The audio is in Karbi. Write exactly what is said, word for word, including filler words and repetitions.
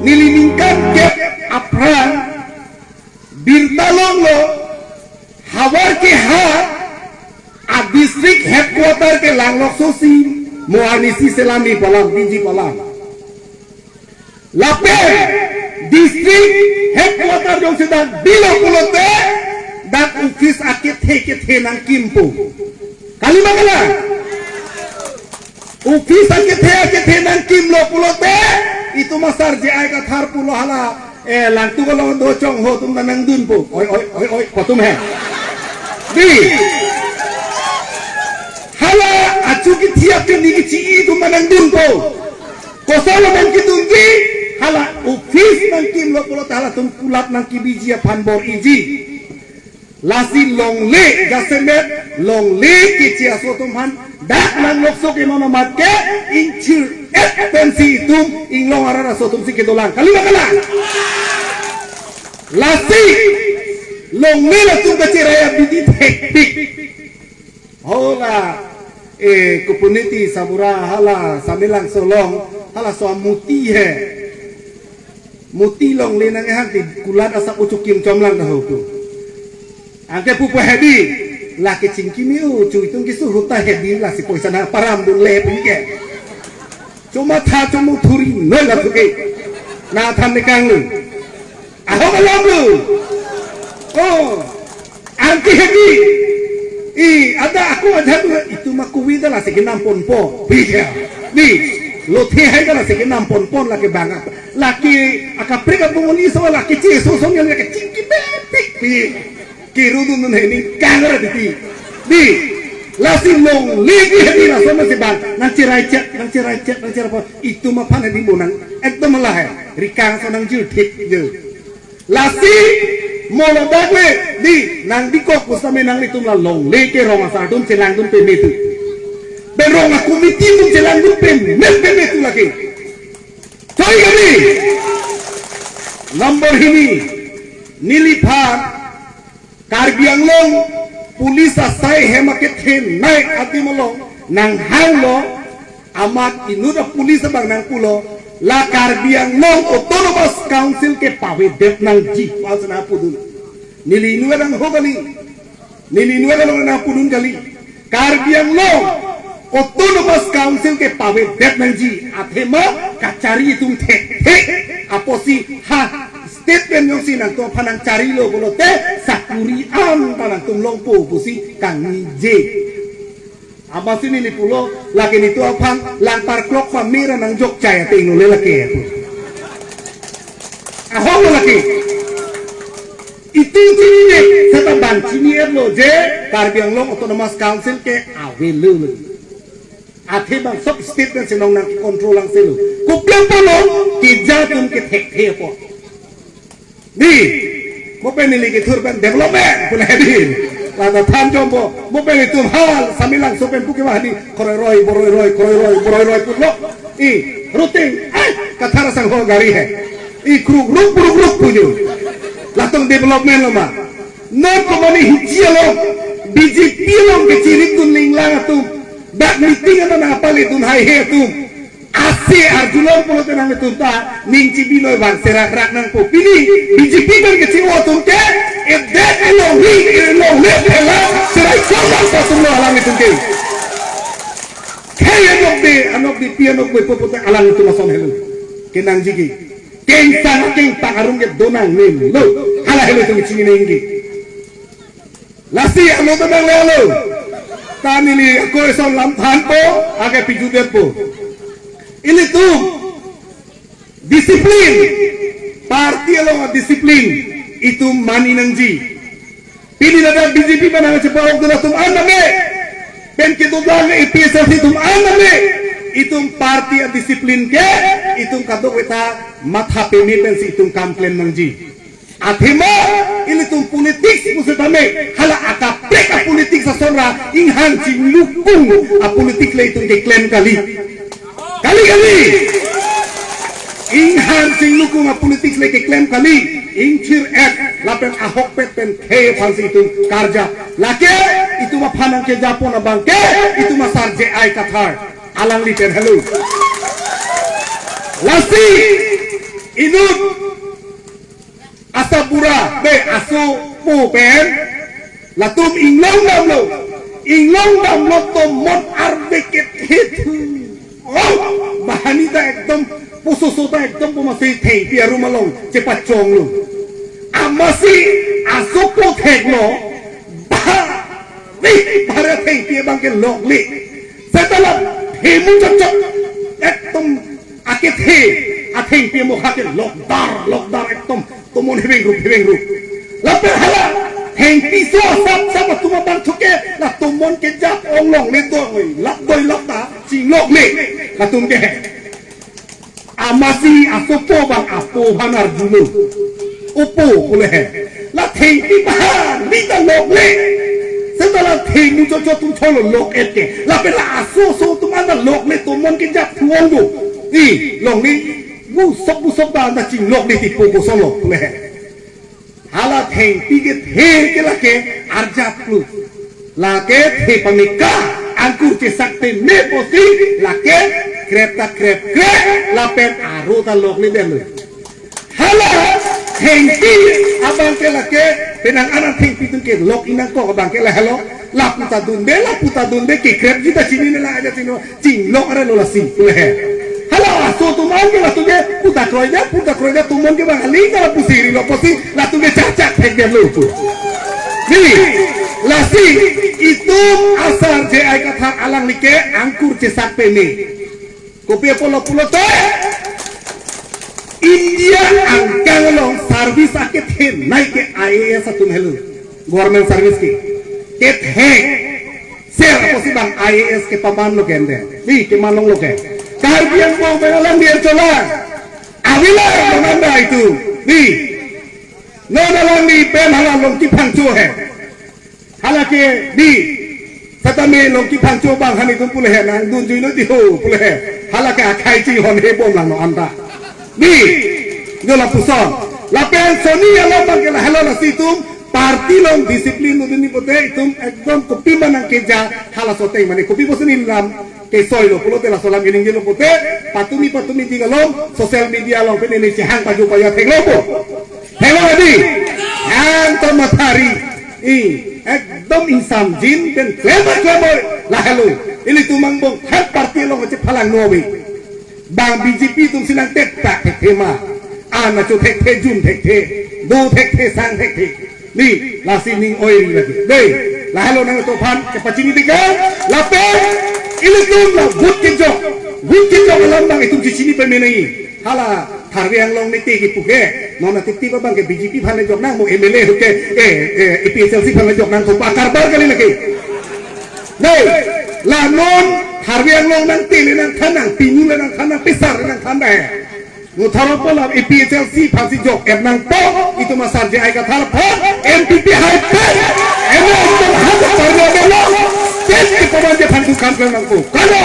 Neli ningkan kep aphrang birta longlo, havar ke ha a district headquarter ke langlokso si mo arnisi selam ni palam, biji palam. Lapen district headquarter jongsi dak bilo pulote dak office akethe kethe nangkimpo. Kali ma kalang? Office akethe akethe nangkimlo pulote itum asar J I Kathar pulo hala, eh, langtuk along do chongho atum nangdunpo. Oi, oi, oi, oi, kotum he. Di. Hala achu kethiap ke ni kechi-i atum nangdunpo. Koson lo nangkedunji, hala office nangkimlo pulote halatum kulat nangkebiji aphan bor-iji. Lasi longle jasemet longle keche aso atum aphan dak langlokso ke non amat ke ingchir-et pensi itum inglong arat aso atum si kedolang. Kali ma kalang? Lasi longle latum kacherai abidi thekpik. Hola, eh, kopuniti sabura hala Samelangso along, halaso amuti he. Muti longle nang-ehang ti kulat asap uchukim chomlang dah ho tu. Anke pupo hedi, lake chingki miu, chu itum kesuruta hedi, lasi poisa nangparam dunle pu ke. Chomatha chomuthuri noi la tu ke. Nathan ne kanglu. Ahok alam lu. Oh. Anke hedi. I, ada aku aja tu itum akuwi dah lasi kenam ponpo. Pi ke. Di, lothe hai dah lasi kenam ponpon lake bang. Lake akaprek abungoni so lake che so so yang lake chingki bepik pi. Kirudun nun heni kangra titi. Di, lasi longle ke hedi laso masi bang. Nangcherai chet, nangcherai chet, nangcherai po. Itum aphan hedi mo nang. Ekdom lah hai. Rikang so nangjirthip je. Lasi mo ladak le di nangdikok pusitame nanglitum la longle ke rong asar atum chelangdun peme tu. Pen rong akomiti atum chelangdun peme peme tu lake. Choi kami. Number hini, neliphan Karbi Anglong police asai hem akethenei adim along nanghanglo, amat inut a police abang nangpulo, la Karbi Anglong Autonomous Council ke pavedet nangji, pasana pudun. Neli inut nangho kali. Neli inut nangpudun kali. Karbi Anglong Autonomous Council ke pavedet nangji, athema kachari itum thekthe. Apotsi ha statement jongsi nangtum aphan nangcharilo pulote sakuri anta nangtum longpo pusi kangnije. Amatsi neli pulo, lake netum aphan langpar klok pamera nangjokchai ateng lo le lake pu. Ahok lo lake. Itum chini ne, seta bang chini-etlo je Karbi Anglong Autonomous Council ke avelo. Athe bang sob state pen si nong nangke-control lang selo. Kopi apotlo, keja atum kethekthe apot. Di, mo pen neli kethur pen development pule di. Lata than jompo, mo pen itum hal Samelangso pen puke wahdi, kroiroi, boroiroi, kroiroi, boroiroi pulo. I, routine, ai, Kathar asangho gari he. I, kruk ruk, kruk ruk pujo. Latum development lo ma. Non komane hiji along, B J P along kechirikdun linglang atum. Dak meeting anta nangpaledun haihe atum. Ase arjulong pulote nanglitum ta ning chibi noi bang serak rak nangpo. Pini B J P pen kechi-o atum ke, edet elongri elongle pela serai chomang atum lo alanglitum ke. Khei anokde, anokde pi anokde pulote alanglitum ason helo. Kenangji ke. Kengsang kengpang arong ke donang nelo. Hala helo itum chinine inggi. Lasi alo ta nangle alo. Ta neli ako eson lam thanpo, ake pijudetpo. Ilitum discipline. Party along a-discipline itum mani nangji. Pini ladak B J P manang chepa-okdun atum an tame. Pen kedobang A P H L C atum an tame. Itum party a-discipline ke, itum kadokave ta matha peme pensi itum kam klem nangji. Athema ilitum politics pusitame hala akaprek a-politics ason ra inghang chinglukung a-politics le itum keklem kali. Kali kali. Inghang chinglukung a-politics le keklem kali. Ingchir-et lapen ahokpet pen khei aphansi itum karja. Lake itum aphan nangkejapon abang ke itum asar J I Kathar. Alangli pen helo. Lasi Inut asabura, be asopo pen latum inglong damlo. Inglong damlo tomon arve kethe thu. Oh, bahani ta ekdom, pososo ta ekdom pu masi thengpi arum along chepachonglo. Amatsi asopo theklo, ba, ri, bare thengpi abang ke lokle. Seta la themu chokchok, ekdom akethe, athengpi amokha ke lokdar, lokdar ekdom. Tomon heveng rup, heveng rup. Lapen hala thengpi so asap sap atum abang thuke, la tomon kejap ong longle doi, lap doi lap ta chinglokle. Latum ke he. Amatsi asopo abang apo aphan arjulo. Opo pule he. La thengpi aphan, ni ta lokle. Seta la themu chokchok atum cholo lok-et ke. Lapen la asoso atum anta lokle tomon kejap thu ong do. I, longle. Busok busok ta anta chinglokle ti po kosonlo pule he. Hala thengpi kethe ke lake arjaplo. Lake the pameka angkur chesak te me pusi lake krep ta krep krep lapen aro ta lokle damlo. Hala thengpi abang ke lake penang anan thengpi atum ke lok inang kok abang ke lahelo. Lapu ta dunde, lapu ta dunde, kekrepji ta chinine, la aja chini chinglok arlo lasi pule he. Hala aso atum an ke latum ke pu ta kroide, pu ta kroide, tomon ke bang aling kala pusi rilo pusi latum ke chak chak thek damlo pu. Ni, lasi itum asar J I Kathar alangli ke angkur chesak peme. Kopi apotlo pulote, India angkang along service akethenei ke I A S atum helo, government service ke. Kethek. Ser apotsi bang I A S kepamanlo ke ende. Di kemanlonglo ke. Karbi Anglong pen alangli archolang. Avilar mananda itu. Di. Non alangli pen hala Longki Phangcho he. Hala ke di. Setame Longki Phangcho bang hani tum pule he nangdunjuilo di ho pule he. Hala ke akhai chinghon hebom lang non anta. Di. Yo lapuson. Lapen soni alam bang ke lahelo lasi itum party along discipline dunde pute itum ekdom kopi ma nangkeja halaso ateng mane kopi pusi ne lam kesoilo pulote laso alam ining jelo pute patumi patumi ding along social media along pen ne chehang paju paya theklo po. Theklo di. Ang to mathari. I, ekdom ingsamjin pen klem klem oi. Lahelo. Ilitum angbong thak party along kachephalang novi. Bang B J P atumsi nangtep ta thekthe ma. An achu thekthe, jun thekthe, do thekthe, sang thekthe. Ni, lasi ning oiri lagi. Dei, lahelo nangtum aphan kepachini tiga, lapen ilitum la vote kejok. Vote kejok alam bang itum chechini peme nangji. Hala Tharve Anglong niti kipu ke. Non atiti abang ke B J P aphan le jok nang, mo M L A ke, eh, eh, A P H L C aphan le jok nang, to bakar bar kali lagi. Dei, la non Tharve Anglong nangtile nangthan nang, pinu le nangthan nang, pisar le nangthan dei. Mutharo pola A P H L C aphansi jok-et nangpo, itum asar J I Kathar aphan, N P P hai pen, M L A itum han Tharve Anglong, state ke paman je aphan itum kam klang nangpo. Kalo,